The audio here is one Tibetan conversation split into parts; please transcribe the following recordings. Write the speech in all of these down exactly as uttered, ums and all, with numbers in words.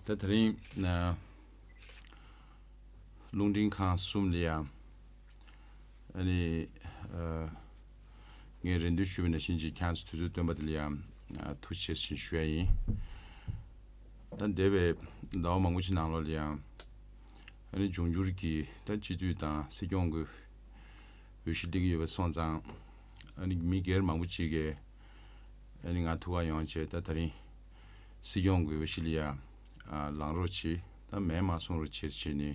ད་དེ་རིང་ན་རླུང་འཕྲིན་ཁང་གསུམ་ལ་ཡང་ཨ་ནི་ཨ་ངས་རེ་འདུན་ཞུས་པ་ནང་བཞིན་གྱི་ཁྱེད་ཚོ་དུས་ཚོད་བཏོན་པ་དེ་ལ་ཡང་ཨ་ཐུགས་རྗེ་ཆེ་ཞེས་ཞུ་ཡ་ཡིན། ད་འདས་པའི་ཟླ་བ་མང་པོ་ཅིག་ནང་ལོགས་ལ་ཡང་ཨ་ནི་འབྱུང་འགྱུར་གྱི་ད་སྤྱི་འཐུས་དང་སྲིད་སྐྱོང་གི་འོས་གཞི་སླེབས་ཀྱི་ཡོད་པ་སོང་ཙང་ཨ་ནི་མི་སྒེར་མང་པོ་ཅིག་གིས་ཨ་ནི་ང་ཐུག་ག་ཡོང་བྱས། ད་དེ་རིང་སྲིད་སྐྱོང་གི་འོས་གཞི་ལ་ཡ་ཨ་ལངས་རོགས་གྱིས། ད་མེད་མ་གསུང་རོགས་བྱེད་ཅེས་ནི་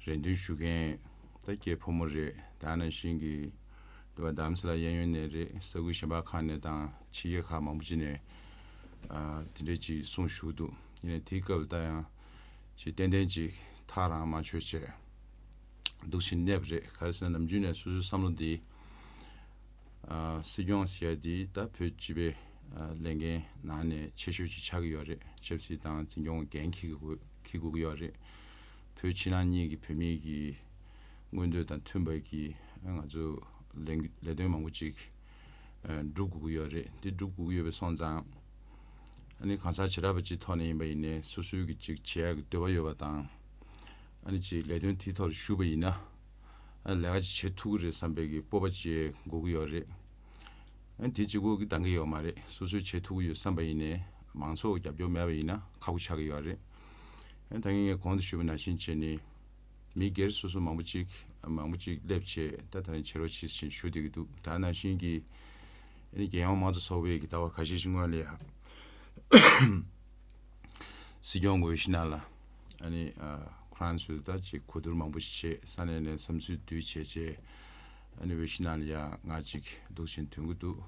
རེ་འདུན་ཞུ་མཁན་ད་སྐྱེས་ཕོ་མོ་རེད། ད་ནང་བཞིན་གྱི་འདི་བ་རྡ་རམ་ས་ལ་གཡས་གཡོན་ནས་རེད། ས་ཁུལ་གཞན་པ་ཁག་ནས་དང་ཕྱི་རྒྱལ་ཁག་མང་པོ་ཅིག་ནས་ཨ་དེ་འདྲས་ཅིག་གསུང་ཞུ་འདུག་ཡིན་ནའི་དེའི་སྐབས་ལ་ད་ཡང་ཅིག་ཏན་ཏན་ཅིག་ཐག་རང་མ་ཆོད་བྱས་འདུག་ཕྱིན་གནས་པ་རེད། ག་རེ་ཟེར་ན་ནམ་རྒྱུན་ནས་སོ་སོའི་བསམ་བློ་འདི་ཨ་སྲིད་སྐྱོང་ཟེར་ཡ་འདི་ད་བོད་སྤྱི་པའི་ཨ་ལས་འགན་ནང་ནས་ཆེ་ཤོས་ཅིག་ཆགས་ཀྱི་ཡོད་རེད། ཆབ་སྲིད་དང་འཛིན་སྐྱོང་འགན་འཁྱེར་དགོས་འཁྱེར་དགོས་ཀྱི་ཡོད་རེད། བོད་ཕྱི་ནང་གཉིས་ཀྱི་བོད་མི་གི་མངོན་འདོད་དང་མཐུན་པ་གི་ང་ཚོ་ལས་ལས་དོན་མང་པོ་ཅིག་ཨ་སྒྲུབ་དགོས་ཀྱི་ཡོད་རེད། འདི་སྒྲུབ་དགོས་ཀྱི་ཡོད་པ་སོང་ཙང་ཨ་ནི་གང་ཟག་བྱེ་བྲག་པ་ཅིག་ཐོག་ནས་ཡིན་པ་ཡིན་ནའི་སོ་སོའི་གི་ཅིག་བྱེད་ཡག་གི་འདོད་པ་ཡོད་པ་དང་། ཨ་ནི་ཅིག་ལས་དོན་དེའི་ཐོག་ལ་ཞུགས་པ་ཡིན་ན། ཨ་ནི་ལས་ཀ་ཅིག་བྱེད་ཐུབ་ཀྱི་རེད་བསམ་པའི་གི་སྤོབས་པ་ཅིག་དགོས་ཀྱི་ཡོད་རེད། ཨ་ནི་དེ་གཅིག་པོ་གིས་འདང་གི་ཡོད་མ་རེད། སོ་སོས་བྱེད་ཐུབ་ཀྱི་ཡོད་བསམ་པ་ཡིན་ནའི་མང་ཚོགས་རྒྱབ་སྐྱོར་མེད་པ་ཡིན་ན་ཁག་པོ་ཆགས་ཀྱི་ཡོད་རེད། ཨ་ནི་ད་གིན་ངས་གོང་དུ་ཞུས་པ་ནང་བཞིན་བྱས་ནས་མི་སྒེར་སོ་སོ་མང་པོ་ཅིག་མང་པོ་ཅིག་སླེབས་བྱས་ད་ད་རིང་བྱེད་རོགས་བྱེད་ཟེར་ཞུ་བསྡད་ཀྱི་འདུག་ད་ནང་བཞིན་གྱི་ཨ་ནི་རྒྱལ་ཡོངས་དམངས་གཙོ་ཚོགས་པའི་གི་ཟླ་བ་ཁ་ཤས་ཤིག་སྔོན་ལ་ཡང་། སྲིད་སྐྱོང་གི་འོས་གཞི་ནང་ལ་ཨ་ནི་ཨ་ཁོ་རང་ཚོས་ད་ཅིག་གོ་བསྡུར་མང་པོ་ཞིག་བྱས། ས་གནས་ནས་བསམ་ཚུལ་བསྡུས་བྱས་བྱས་ཨ་ནི་འོས་གཞི་ནང་ལ་ཡང་ང་ཅིག་འདུག་ཕྱིན་ཐོན་གྱི་འདུག་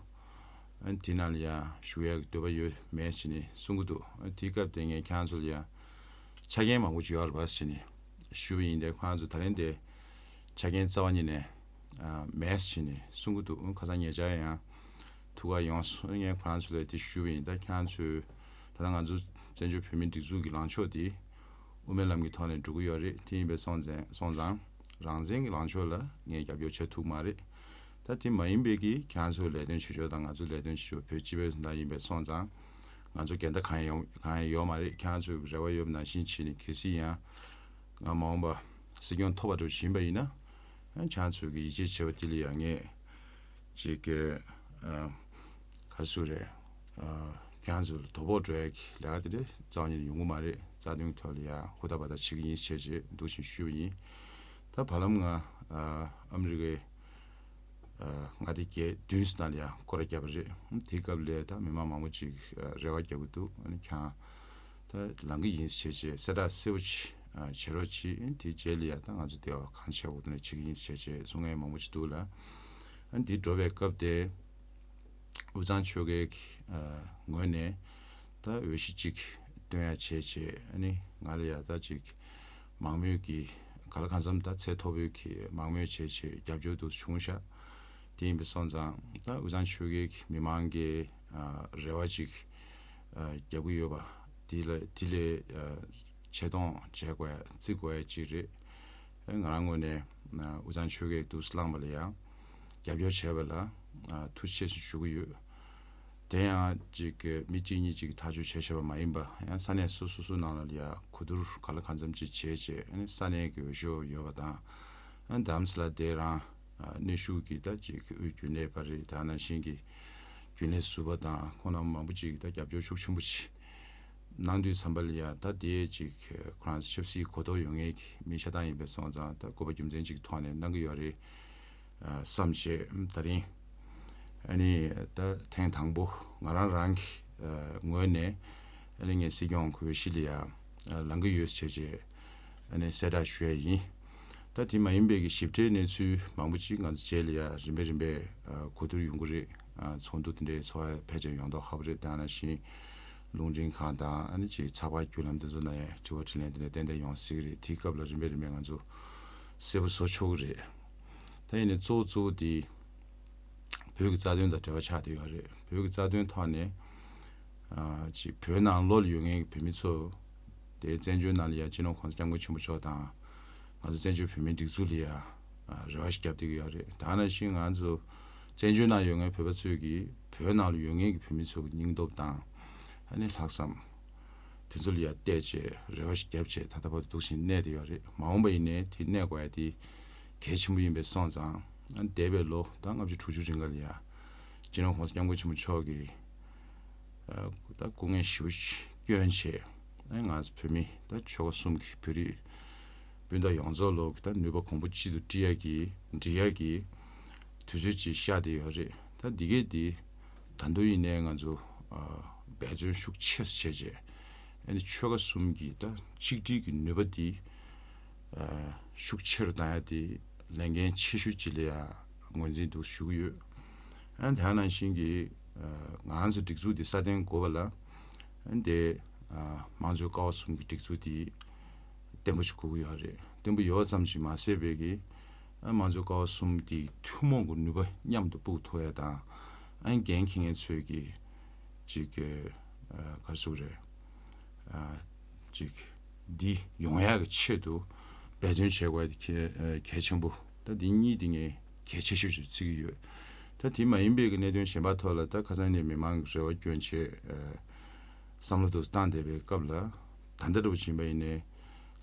ཨ་ནི་དེ་ནང་ལ་ཡང་ཞུགས་ཡག་གི་འདོད་པ་ཡོད་མེད་ཅེས་ནི་གསུང་གི་འདུག་ཨ་ནི་དེའི་སྐབས་དེ་ངས་ཁྱེད་རང་ཚོ་ལ་ཡང་ཆ་རྐྱེན་མང་པོ་ཅིག་ཡོད་རེད་པ་ཟེར་ནས་ཞུས་པ་ཡིན། དེ་ཁོ་རང་ཚོ་ད་རིང་དེ་ཆ་རྐྱེན་རྩ་བ་ཉིད་ནས་ཨ་མེད་ཟེར་ནས་གསུང་གི་འདུག་ཁ་སང་ཉེ་ཆར་ཡང་ཐུག་ག་ཡོང་སོང་། ངས་ཁོ་རང་ཚོ་ལ་དེ་ཞུས་པ་ཡིན། ད་ཁྱེད་རང་ཚོས་ད་ལྟ་ང་ཚོ་བཙན་བྱོལ་བོད་མིའི་སྒྲིག་འཛུགས་ཀྱི་ལངས་ཕྱོགས་དེ་དབུ་མའི་ལམ་གྱི་ཐོག་ནས་འགྲོ་གི་ཡོད་རེད། དེ་ཡིན་པའི་སོང་ཙང་སོང་ཙང་རང་བཙན་གྱི་ལངས་ཕྱོགས་ལ་ངས་རྒྱབ་སྐྱོར་བྱེད་ཐུབ་མ་རེད། ད་དེ་མ་ཡིན་པའི་གི་ཁྱེད་རང་ཚོའི་ལས་དོན་བྱེད་ཕྱོགས་དང་ང་ཚོའི་ལས་དོན་བྱེད་ཕྱོགས་བོད་སྤྱི་པའི་དོན་དག་ཡིན་པའི་སོང་ཙང་ང་ཚོ་འགལ་ཟླ་གང་ཡང་ཡོང་གང་ཡང་ཡོད་མ་རེད། ཁྱེད་རང་ཚོའི་རེ་བ་ཡོད་པ་ནང་བཞིན་བྱས་ནས་གལ་སྲིད་ཡང་ང་མ་འོངས་པ་སྲིད་སྐྱོང་ཐོབ་པ་འདྲ་བཞིན་པ་ཡིན་ན། ཁྱེད་རང་ཚོས་ཀྱི་ཡིད་ཆེས་བྱེད་པ་དེ་ལ་ཡང་ངས་ཅིག་གི་ཨ་ག་རེ་ཟེར་རེད། ཨ་ཁྱེད་རང་ཚོ་ལ་དོ་ཕོག་འགྲོ་ཡ་གི་ལས་ཀ་དེ་འདྲ་རྩ་བ་ཉིད་ནས་ཡོང་གི་མ་རེད། རྩ་དོན་ཐོག་ལ་ཡང་ཧུར་ཐག་འབད་ཐག་བྱེད་ཀྱི་ཡིན་ཞེས་བྱས་འདུག་ཕྱིན་ཞུས་པ་ཡིན། ད་བར་ལམ་ང་ཨ་ཨ་མི་རི་ཀའི་ཨ་མངའ་སྡེ་བརྒྱད་བདུན་ཙམ་ནང་ལ་ཡང་སྐོར་ར་བརྒྱབ་པ་རེད། དེའི་སྐབས་ལ་ད་མི་མང་མང་པོ་ཅིག་ཨ་རེ་བ་རྒྱག་གི་འདུག་ཨ་ནི་ཁྱེད་རང་ད་ལངས་ཀྱི་ཡིན་ཞེས་བྱས་གསལ་བསྒྲགས་གསལ་པོ་ཅིག་ཨ་བྱེད་རོགས་གྱིས། དེའི་རྗེས་ལ་ཡང་ད་ང་ཚོ་དེ་བ་གང་བྱེད་དགོས་དེ་ནས་བྱེད་ཀྱི་ཡིན་ཞེས་བྱས་གསུང་མཁན་མང་པོ་ཅིག་འདུག་ལ། ཨ་འདི་འགྲོ་བའི་སྐབས་དེ་དབུས་གཙང་ཆོལ་ཁའི་ཨ་ངོས་ནས་ད་འོས་གཞི་གཅིག་བཏོན་ཡ་བྱས་བྱས། ཨ་ནི་ང་ལ་ཡ་ད་ཅིག་མང་མོས་ཀྱི་ག་ལ་གང་འཚམ་ད་ཚད་མཐོ་པོའི་གི་མང་མོས་བྱས་བྱས་རྒྱབ་སྐྱོར་དུ་བྱུང་ཤག་དེ་ཡིན་པའི་སོང་ཙང་ད་དབུས་གཙང་ཆོལ་ཁའི་མི་མང་གི་ཨ་རེ་བ་ཅིག་ཨ་རྒྱབ་ཀྱི་ཡོད་པ་དེ་ལ་དེ་ལས་ཨ་ཆེ་མཐོང་བྱེད་དགོས་ཡ་བརྩི་དགོས་ཡ་ཅིག་རེད། ཨ་ང་རང་ངོས་ནས་ཨ་དབུས་གཙང་ཆོལ་ཁའི་འདུག་སེ་བླངས་པ་ལ་ཡང་རྒྱབ་སྐྱོར་བྱས་པ་ལ་ཨ་ཐུགས་རྗེ་ཆེ་ཞུ་གི་ཡོད། དེ་ཡང་ཅིག་མི་གཅིག་གཉིས་ཅིག་གིས་ཐག་གཅོད་བྱས་བྱས་པ་མ་ཡིན་པ། ཡང་ས་གནས་སོ་སོ་སོ་ནང་ལ་ཡ་གོ་བསྡུར་ག་ལ་གང་འཚམ་ཅིག་བྱས་བྱས། ཨ་ནི་ས་གནས་ཀྱི་འོས་ཤོག་ཡོད་པ་དང་། ཨ་ནི་རྡ་རམ་ས་ལ་དེ་རང་ཨ་གནས་བཞུགས་ཀྱི་ད་ཅིག་དབུས་རྒྱུན་ལས་པ་རེད། ད་ནང་བཞིན་གྱི་རྒྱུན་ལས་ཟུར་པ་དང་ཁོང་རྣམ་མང་པོ་ཅིག་གིས་ད་རྒྱབ་སྐྱོར་ཤུགས་ཆེན་པོ་ཅིག་གནང་དུས་ཙམ་པ་ལ་ཡ་ད་དེ་ཅིག་ཁོ་རང་ཆབ་སྲིད་གོ་རྟོགས་ཡོད་མཁན་གྱི་མི་ཤ་སྟག་ཡིན་པའི་སོང་ཙང་ད་བཀོད་པ་རྒྱུ་མཚན་ཅིག་ཐོག་ནས་གནང་གི་ཡོད་རེད། ཨ་བསམ་བྱས་ད་རིང་ཨ་ནི་ད་ཐེངས་དང་པོ་ང་རང་རང་གི་ཨ་ངོས་ནས་ཨ་ནི་ངས་སྲིད་སྐྱོང་གི་འོས་གཞི་ལ་ཡ་ཨ་ལངས་ཀྱི་ཡོད་ཟེར་བྱས་ཨ་ནི་གསལ་བསྒྲགས་ཞུ་ཡ་ཡིན། ད་དེ་མ་ཡིན་པའི་གི་ཞིབ་ཕྲའི་གནས་ཚུལ་མང་པོ་ཅིག་ང་ཚོ་རྗེས་ལ་ཡ་རིམ་པས་རིམ་པས་ཨ་གོ་བསྡུར་ཡོང་གི་རེད། ཨ་ཚོགས་འདུ་དེ་འདྲའི་ཚོགས་ཡ་ཕལ་ཆེར་ཡོང་མདོག་ཁ་པོ་རེད། དེ་ནང་བཞིན་རླུང་འཕྲིན་ཁང་དང་ཨ་ནི་ཅིག་ཚགས་པར་བརྒྱུད་ལམ་དེ་ཚོ་ནང་ཡང་དྲི་བ་དྲིས་ལན་དེ་འདྲ་ཏན་ཏན་ཡོང་སྲིད་ཀྱི་རེད། དེའི་སྐབས་ལ་རིམ་པས་རིམ་པས་ང་ཚོ་གསལ་པོ་བཟོ་ཆོག་གི་རེད། ད་ཡིན་ནའི་གཙོ་བོ་གཙོ་བོ་དེ་བོད་ཀྱི་རྩ་དོན་དང་འབྲེལ་བ་ཆགས་བསྡད་ཡོད་རེད། བོད་ཀྱི་རྩ་དོན་ཐོག་ནས་ཨ་ཅིག་བོད་ནང་ལོགས་ལ་ཡོད་མཁན་གྱི་བོད་མི་ཚོ་དེ་བཙན་བྱོལ་ནང་ལ་ཡ་སྤྱི་ནོར་༸གོང་ས་༸སྐྱབས་མགོན་ཆེན་པོ་མཆོག་དང་ང་ཚོ་བཙན་བྱོལ་བོད་མིའི་སྒྲིག་འཛུགས་ལ་ཡ་ཨ་རེ་བ་ཞིག་བརྒྱབ་བསྡད་ཀྱི་ཡོད་རེད། ད་ནང་བཞིན་ང་ཚོ་བཙན་བྱོལ་ནང་ཡོད་མཁན་བོད་པ་ཚོས་ཀྱིས་བོད་ནང་ལ་ཡོད་མཁན་གྱི་བོད་མི་ཚོ་གི་སྙིང་སྟོབས་དང་ཨ་ནི་ལྷག་བསམ། དེ་ཚོ་ལ་ཡ་བལྟས་བྱས་རེ་བ་ཞིག་བརྒྱབ་བྱས་ད་ལྟ་བར་དུ་འདུག་བཞིན་གནས་བསྡད་ཡོད་རེད། མ་འོངས་པ་ཡིན་ནའི་དེ་གནས་དགོས་ཡ་དེ་གལ་ཆེན་པོ་ཡིན་པས་སོང་ཙང་། འདས་པའི་ལོ་ད་ལྔ་བཅུ་དྲུག་ཅུ་རིང་ག་ལ་ཡ་སྤྱི་ནོར་༸གོང་ས་༸སྐྱབས་མགོན་ཆེན་པོ་མཆོག་གིས་ད་སྐུ་ངལ་ཞེ་པོ་ཅིག་བསྐྱོན་བྱས། ང་ཚོ་བོད་མི་ད་ཆོལ་ཁ་གསུམ་གྱི་བོད་རིགས་སྤུན་ཟླ་ཡོངས་རྫོགས་ལ་ད་ནུས་པ་གོང་བུ་གཅིག་ཏུ་སྒྲིལ་ཡ་གི་སྒྲིལ་ཡ་གི་དུས་ཚོད་ཅིག་ཤར་བསྡད་ཡོད་རེད། ད་འདི་གས་འདི་ད་དུང་ཡིན་ནའི་ང་ཚོ་འབད་བརྩོན་ཤུགས་ཆེ་བྱས་བྱས། ཨ་ནི་ཆོལ་ཁ་གསུམ་གྱི་ད་གཅིག་སྒྲིལ་གྱི་ནུས་པ་འདི་ཤུགས་ཆེ་རུ་བཏང་ཡ་དེ་ལས་འགན་ཆེ་ཤོས་ཅིག་ལ་ཡ་ངོས་འཛིན་འདུག་ཞུ་གི་ཡོད། ཨ་ནི་དེ་ནང་བཞིན་གྱི་ང་ཚོ་སྒྲིག་འཛུགས་འདི་སྲ་བརྟན་དགོས་པ་ལ། ཨ་ནི་དེ་དམངས་གཙོའི་ཀ་བ་གསུམ་གྱི་སྒྲིག་འཛུགས་འདི་བརྟན་པོ་ཞིག་དགོས་ཀྱི་ཡོད་རེད། བརྟན་པོ་ཡོད་ཙམ་ཞིག་མ་ཟད་པའི་གི་ཨ་དམངས་གཙོའི་ཀ་བ་གསུམ་འདི་ཐུན་མོང་གི་ནུས་པ་མཉམ་དུ་སྤུངས་ཐུབ་ཡ་དང་། ཨ་ནི་འགན་འཁྱེར་མཁན་ཚོས་ཀྱི་ཅིག་གི་ག་རེ་ཟེར་དགོས་རེད། ཅིག་འདི་ཡོང་ཡག་གི་ཆེད་དུ་འབད་བརྩོན་བྱེད་དགོས་དེ་གལ་གལ་ཆེན་པོ། ད་འདི་གཉིས་དེ་ངས་གལ་ཆེ་ཤོས་ཤིག་བརྩི་གི་ཡོད། ད་དེ་མ་ཡིན་པའི་གི་གནད་དོན་གཞན་པ་ཐོག་ལ་ད་ཁ་སང་ནས་མི་མང་གི་རེ་བ་བསྐྱོན་བྱས་བསམ་བློ་དུ་བཏང་བསྡད་པའི་སྐབས་ལ། ད་ལྟ་འདྲ་པོ་ཕྱིན་པ་ཡིན་ནའི་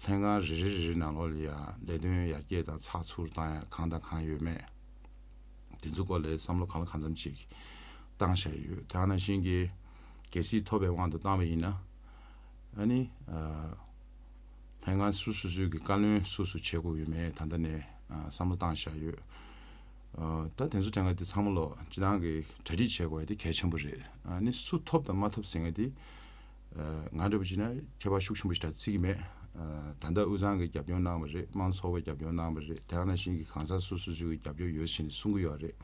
ལྷན་ཁང་རེ་རེ་རེ་རེ་ནང་ལོགས་ལ་ཡ་ལས་དོན་ཡར་རྒྱས་དང་ཚགས་ཚུད་བཏང་ཡ་གང་དང་གང་ཡོད་མེད། དེ་ཚོ་སྐོར་ལ་བསམ་བློ་གང་ལ་གང་འཚམ་ཅིག་བཏང་བཞག་ཡོད། དེ་ནང་བཞིན་གྱི་གལ་སྲིད་ཐོབ་པའི་དབང་དུ་བཏང་བ་ཡིན་ན། ཨ་ནི་ལྷན་ཁང་སོ་སོ་སོའི་གི་བཀའ་བློན་སོ་སོ་བྱེད་དགོས་ཡོད་མེད་ད་ལྟ་ནས་བསམ་བློ་བཏང་བཞག་ཡོད། ད་དེ་ཚོ་དྲན་ག་དེ་ཚང་མ་ལོ་སྤྱི་བཏང་གི་གྲ་སྒྲིག་བྱེད་དགོས་ཡ་དེ་གལ་ཆེན་པོ་རེད། ཨ་ནི་སུ་ཐོབ་དང་མ་ཐོབ་ཟེར་མཁན་དེ། ང་འདྲ་པོ་བྱས་ན་ཁྱད་པར་ཤུགས་ཆེན་པོ་ཞིག་ད་བརྩི་གི་མེད། ད་ལྟ་དབུས་གཙང་གི་རྒྱབ་སྐྱོར་གནང་བ་རེད། དམངས་གཙོ་ཚོགས་པའི་རྒྱབ་སྐྱོར་གནང་བ་རེད། དེ་ནང་བཞིན་གྱི་གང་ཟག་སོ་སོ་སོའི་རྒྱབ་སྐྱོར་ཡོད་ཟེར་ནས་གསུང་གི་ཡོད་རེད།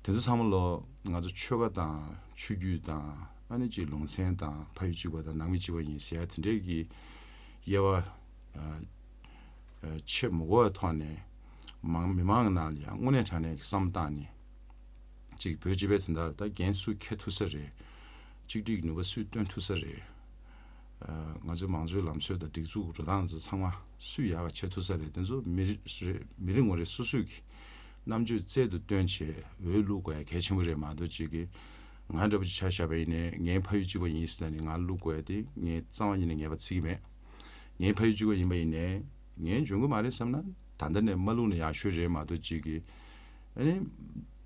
དེ་ཚོ་ཚང་མ་ལོ་ང་ཚོ་ཆོལ་ཁ་དང་ཆོས་བརྒྱུད་དང་ཨ་ནི་ཅིག་ལུང་ཚན་དང་ཕ་ཡུལ་གཅིག་པ་དང་ནང་མི་གཅིག་པ་ཡིན་ཟེར་ཡ་དེ་འདྲའི་གི་དབྱེ་བ་ཆེ་མི་དགོས་པའི་ཐོག་ནས་མང་མི་མང་གི་ནང་ལ་ཡང་དངོས་གནས་དྲང་གནས་ཀྱི་བསམ་བློ་བཏང་ནས། གཅིག་བོད་སྤྱི་པའི་དོན་དག་ལ་ད་འགན་སུས་འཁྱེར་ཐུབ་ས་རེད། གཅིག་སྒྲིལ་གྱི་ནུས་པ་སུས་བཏོན་ཐུབ་ས་རེད། ང་ཚོའི་མང་གཙོའི་ལམ་སྲོལ་དང་སྒྲིག་འཛུགས་འགྲོ་སྟངས་ཚོ་ཚང་མ་སུས་ཡག་ག་བྱེད་ཐུབ་ས་རེད། དེ་ཚོ་མི་རེ་རེ་མི་རེ་ངོ་རེ་སོ་སོས་ཀྱི་རྣམ་དཔྱོད་རྩལ་དུ་བཏོན་བྱས་འོས་བླུག་དགོས་ཡ་གལ་ཆེན་པོ་རེད་མ་གཏོགས། གཅིག་གིས་ང་འདྲ་པོ་ཅིག་ཆ་བཞག་པ་ཡིན་ནའི་ངའི་ཕ་ཡུལ་གཅིག་པ་ཡིན་ཟེར་ནས་ང་བླུག་དགོས་ཡ་དེ་ངས་རྩ་བ་ཉིད་ནས་ངེས་པ་བརྩི་གི་མེད། ངའི་ཕ་ཡུལ་གཅིག་པ་ཡིན་པ་ཡིན་ནའི་ངས་འཇོན་གི་མ་རེད་བསམ་ན་ད་ལྟ་ནས་མ་བླུག་ན་ཡག་ཤོས་རེད་མ་གཏོགས། གཅིག་གིས་ཨ་ནི་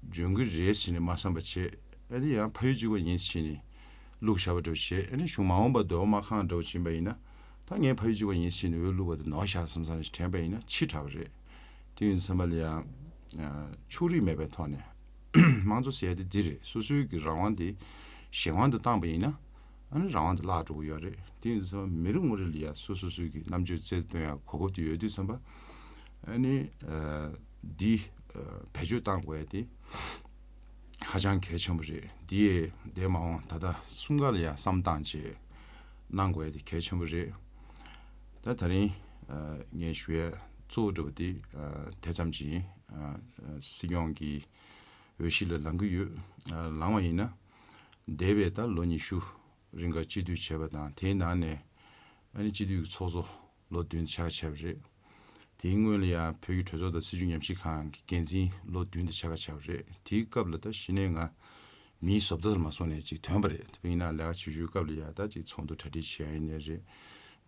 འཇོན་གི་རེད་ཟེར་ནས་མ་བསམ་པ་བྱས། ཨ་ནི་ཡང་ཕ་ཡུལ་གཅིག་པ་ཡིན་ཟེར་ནས་བླུག་བཞག་པ་འདྲ་བོ་བྱས། ཨ་ནི་གཞུང་མ་འོངས་པ་འདོད་པ་མ་ཁེངས་འདྲ་བོ་ཕྱིན་པ་ཡིན་ན། ད་ངའི་ཕ་ཡུལ་གཅིག་པ་ཡིན་ཟེར་ནས་འོས་བླུག་པ་དེ་ནོར་བཞག་བསམ་བསམ་ཞིག་དྲན་པ་ཡིན་ན་ཕྱི་དྲགས་པ་རེད། དེ་ཡིན་ཙམ་པ་ལ་ཡང་ཕྱོགས་རིས་མེད་པའི་ཐོག་ནས་དམངས་གཙོ་ཟེར་ཡ་དེ་འདི་རེད། སོ་སོའི་གི་རང་དབང་དེ་གཞན་དབང་དུ་བཏང་པ་ཡིན་ན། ཨ་ནི་རང་དབང་དེ་བརླག་འགྲོ་གི་ཡོད་རེད། དེ་ཡིན་ཙང་མི་རེ་ངོ་རེ་ལ་ཡ་སོ་སོ་སོའི་གི་རྣམ་དཔྱོད་རྩལ་སྟོན་ཡ་གོ་སྐབས་དེ་ཡོད་དུས་ཙམ་པ། ཨ་ནི་འདི་བེད་སྤྱོད་བཏང་དགོས་ཡ་དེ་ཧ་ཅང་གལ་ཆེན་པོ་རེད། འདི་ཡས་འདས་མ་འོངས་ད་ལྟ་གསུམ་ཀ་ལ་ཡ་བསམ་བཏང་བྱས་གནང་དགོས་ཡ་དེ་གལ་ཆེན་པོ་རེད། ད་ད་རིང་ངས་ཞུ་ཡ་གཙོ་བོ་འདྲ་བོ་དེ་དེ་ཙམ་ཅིག་ཡིན། སྲིད་སྐྱོང་གི་འོས་གཞི་ལ་ལངས་ཀྱི་ཡོད། ལངས་པ་ཡིན་ན་འདས་པའི་ད་ལོ་ཉི་ཤུ་རིང་ག་སྤྱི་འཐུས་བྱས་པ་དང་དེའི་ནང་ནས་ཨ་ནི་སྤྱི་འཐུས་ཀྱི་ཚོགས་གཙོ་ལོ་བདུན་ཆགས་བྱས་པ་རེད། དེའི་སྔོན་ལ་ཡང་བོད་ཀྱི་གྲོས་ཚོགས་དང་སྲིད་བྱུས་ཉམས་ཞིབ་ཁང་གི་འགན་འཛིན་ལོ་བདུན་དེ་ཆགས་བྱས་པ་རེད། དེའི་སྐབས་ལ་ད་གཞི་ནས་ང་མིའི་བཟོ་ལྟ་ལ་མ་སོང་ནས་ཅིག་ཐོན་པ་རེད། དེ་ཡིན་ན་ལས་ཀ་བྱེད་རྒྱུའི་སྐབས་ལ་ཡང་ད་ཅིག་ཚོགས་འདུ་གྲ་སྒྲིག་བྱེད་ཡ་ཡིན་ནའི་རེད།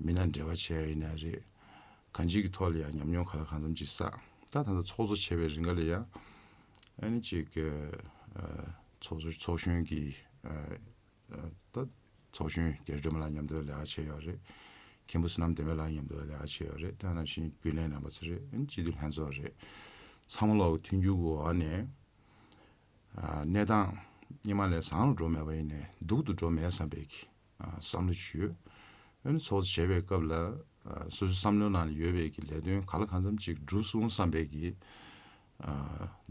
མི་སྣ་འབྲེལ་བ་བྱེད་ཡ་ཡིན་ནའི་རེད། གང་ཅིའི་ཐོག་ལ་ཡང་ཉམས་མྱོང་གང་ལ་གང་འཚམ་ཅིག་བསགས། ད་ད་ལྟ་ཚོགས་གཙོ་བྱས་པའི་རིང་ག་ལ་ཡང་ཨ་ནི་ཅིག་ཚོགས་གཙོ་ཚོགས་གཞོན་གྱི་ད་ཚོགས་གཞོན་རྒྱ་རི་སྒྲོལ་མ་ལགས་མཉམ་དུ་ལས་ཀ་བྱས་ཡོད་རེད། མཁན་པོ་བསོད་ནམས་བདེ་སྨོན་ལགས་མཉམ་དུ་ལས་ཀ་བྱས་ཡོད་རེད། ད་ནང་བཞིན་རྒྱུན་ལས་རྣམ་པ་ཚོ་རེད། སྤྱི་འཐུས་ལྷན་ཚོགས་རེད། ཚང་མ་ལོག་མཐུན་འགྱུར་གྱི་འོག་ནས་གནས་སྟངས་སྔོན་མ་ལས་བཟང་རུ་འགྲོ་མེད་པ་ཡིན་ནའི་སྡུག་ཏུ་འགྲོ་མེད་བསམ་པའི་གི་བསམ་བློ་ཞིག་ཡོད། ཨ་ནི་ཚོགས་གཙོ་བྱས་པའི་སྐབས་ལ་སོ་སོའི་བསམ་བློའི་ནང་ལ་ཡོད་པའི་གི་ལས་དོན་གང་ལ་གང་འཚམ་ཅིག་འགྲུབ་སོང་བསམ་པའི་གི་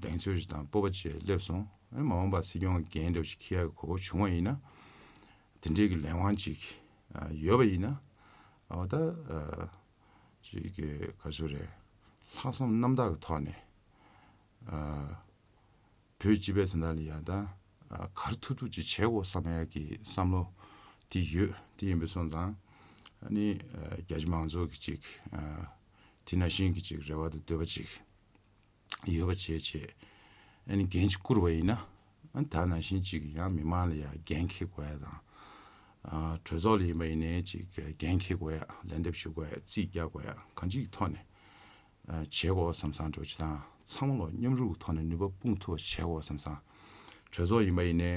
གདེང་ཚོད་ཅིག་དང་སྤོབས་པ་བཅས་སླེབས་སོང་། ཨ་ནི་མ་འོངས་པ་སྲིད་སྐྱོང་གི་འགན་འདྲ་བོ་ཞིག་འཁྱེར་ཡག་གི་གོ་སྐབས་བྱུང་བ་ཡིན་ན། དེ་འདྲའི་གི་ལས་དབང་ཅིག་ཡོད་པ་ཡིན་ན། འོ་ད་ཅིག་གི་ག་ཚོད་རེད། ལྷག་བསམ་རྣམ་དག་གི་ཐོག་ནས་བོད་སྤྱི་པའི་དོན་དག་ལ་ཡང་ད་ག་རེ་ཐུབ་ཐུབ་ཅིག་བྱེད་དགོས་བསམ་ཡག་གི་བསམ་བློ་དེ་ཡོད། དེ་ཡིན་པས་སོང་ཙང་ཨ་ནི་རྒྱ་ཆེ་མང་ཚོགས་ཀྱི་ཅིག་དེ་ནང་བཞིན་གྱི་ཅིག་རེ་བ་དང་འདོད་པ་ཅིག་ཡོད་པ་བྱས་བྱས་ཨ་ནི་འགན་ཅིག་བསྐུར་བ་ཡིན་ན། ཨ་ནི་ད་ནང་བཞིན་ཅིག་ཡང་མི་མང་ལ་ཡང་འགན་འཁྱེར་དགོས་ཡ་དང་ གྲོས་ཚོགས་ལ་ཡིན་པ་ཡིན་ནའི་ཅིག་འགན་འཁྱེར་དགོས་ཡ། ལན་འདེབས་ཞུ་དགོས་ཡ། རྩིས་རྒྱག་དགོས་ཡ། གང་ཅིའི་ཐོག་ནས་བྱེད་དགོས་བསམ་བསམ་འགྲོ་ཅི་དང་། ཚང་མ་ལོ་མཉམ་རུབ་ཐོག་ནས་ནུས་པ་སྤུངས་ཐུབ་པ་བྱེད་དགོས་བསམ་བསམ། གྲོས་ཚོགས་ཡིན་པ་ཡིན་ནའི་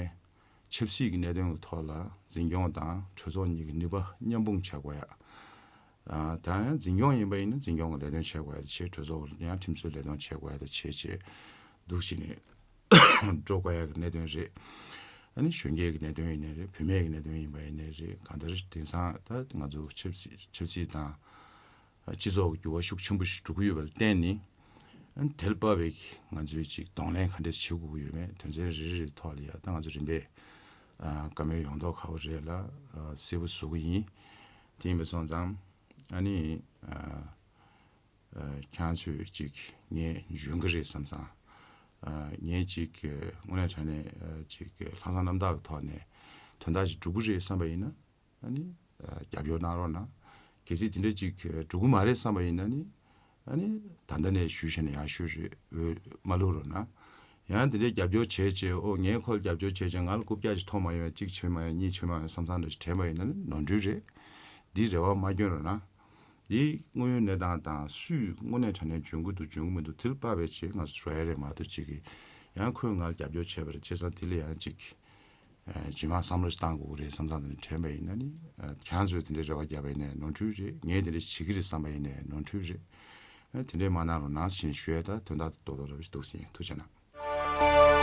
ཆབ་སྲིད་ཀྱི་གནད་དོན་གྱི་ཐོག་ལ་འཛིན་སྐྱོང་དང་གྲོས་ཚོགས་གཉིས་ཀྱི་ནུས་པ་མཉམ་སྤུངས་བྱ་དགོས་ཡ། ད་ཡང་འཛིན་སྐྱོང་ཡིན་པ་ཡིན་ན་འཛིན་སྐྱོང་གི་ལས་དོན་བྱེད་དགོས་ཡ་དེ་བྱས། གྲོས་ཚོགས་ཀྱི་ཡང་ཁྲིམས་བཟོའི་ལས་དོན་བྱེད་དགོས་ཡ་དེ་བྱས་བྱས་འདུག་བྱས་ནས་འགྲོ་དགོས་ཡ་གི་གནད་དོན་རེད། ཨ་ནི་གཞོན་སྐྱེས་ཀྱི་གནད་དོན་ཡིན་ནའི་རེད། བུད་མེད་ཀྱི་གནད་དོན་ཡིན་པ་ཡིན་ནའི་རེད། གང་ལྟར་དེང་སང་ད་ང་ཚོ་ཆབ་སྲིད་ཆབ་སྲིད་དང་སྤྱི་ཚོགས་ཀྱི་འགྱུར་བ་ཤུགས་ཆེན་པོ་ཞིག་འགྲོ་གི་ཡོད་པ་ལ་བརྟེན་ནས། ཨ་ནི་དེ་ལ་དཔག་པའི་ང་ཚོས་ཅིག་གདོང་ལེན་ག་འདྲས་བྱེད་དགོས་ཀྱི་ཡོད་མེད། དོན་ཚན་རེ་རེ་རེའི་ཐོག་ལ་ཡ་ད་ང་ཚོ་རིམ་པས་བཀའ་མོལ་ཡོང་མདོག་ཁ་པོ་རེད་ལ། གསལ་པོ་བཟོ་གི་ཡིན། དེ་ཡིན་པ་སོང་ཙང་ཨ་ནི། ཁྱེད་ཚོས་ཅིག་ངས་འཇོན་གི་རེད་བསམ་བསམ། ངས་ཅིག་དངོས་གནས་དྲང་གནས་ཅིག་ལྷག་བསམ་རྣམ་དག་གི་ཐོག་ནས་དོན་དག་ཅིག་སྒྲུབ་ཀྱི་རེད་བསམ་པ་ཡིན་ན་ཨ་ནི་རྒྱབ་སྐྱོར་གནང་རོགས་གནང་། གལ་སྲིད་དེ་འདྲ་ཅིག་སྒྲུབ་ཀྱི་མ་རེད་བསམ་པ་ཡིན་ན་ནི་ཨ་ནི་ད་ལྟ་ནས་ཞུས་བྱས་ནས་ཡར་ཞུས་རེད། འོས་མ་བླུག་རོགས་གནང་། ཡང་དེ་འདྲའི་རྒྱབ་སྐྱོར་བྱས་བྱས། ཨོ་ངས་ཁོ་ལ་རྒྱབ་སྐྱོར་བྱས་བྱས་ང་ལ་རྐུབ་བཀྱག་ཅིག་ཐོབ་མ་ཡོང་། གཅིག་བྱེད་མ་ཡོང་། གཉིས་བྱེད་མ་ཡོང་བསམ་བསམ་འདྲ་ཞིག་དྲན་པ་ཡིན་ན་ནི་ནོར་འཁྲུལ་རེད། འདིའི་རེ་བ་མ་སྐྱོན་རོགས་གནང་། འདི་དངོས་ཡོད་གནས་སྟངས་དང་སུས་དངོས་གནས་དྲང་གནས་འཇོན་གྱི་འདུག་འཇོན་གྱི་མི་འདུག་དེ་ལ་དཔག་པའི་ཆེད་ང་ཚོ་རོལ་ཡ་རེད་མ་གཏོགས་ཅིག་གིས་ཡང་ཁོས་ང་ལ་རྒྱབ་སྐྱོར་བྱས་པ་རེད། བྱས་ཙང་དེ་ལ་ཡང་ཅིག་རྗེས་མ་བསམ་བློ་ཞིག་བཏང་དགོས་ཀྱི་རེད་བསམ་བསམ་དེ་འདྲ་དྲན་པ་ཡིན་ན་ནི། ཁྱེད་ཚོས་དེ་འདྲའི་རེ་བ་བརྒྱབ་པ་ཡིན་ནའི་ནོར་འཁྲུལ་རེད། ངས་དེ་འདྲ་བྱེད་ཀྱི་རེད་བསམ་པ་ཡིན་ནའི་ནོར་འཁྲུལ་རེད། དེ་འདྲའི་མ་གནང་རོགས་གནང་ཞེས་ཞུ་ཡ། ད་དོན་དག་ཏོག་ཏོག་རེ་བ་ཞིག་འདུག་ཟིན། ཐུགས་རྗེ་གནང་།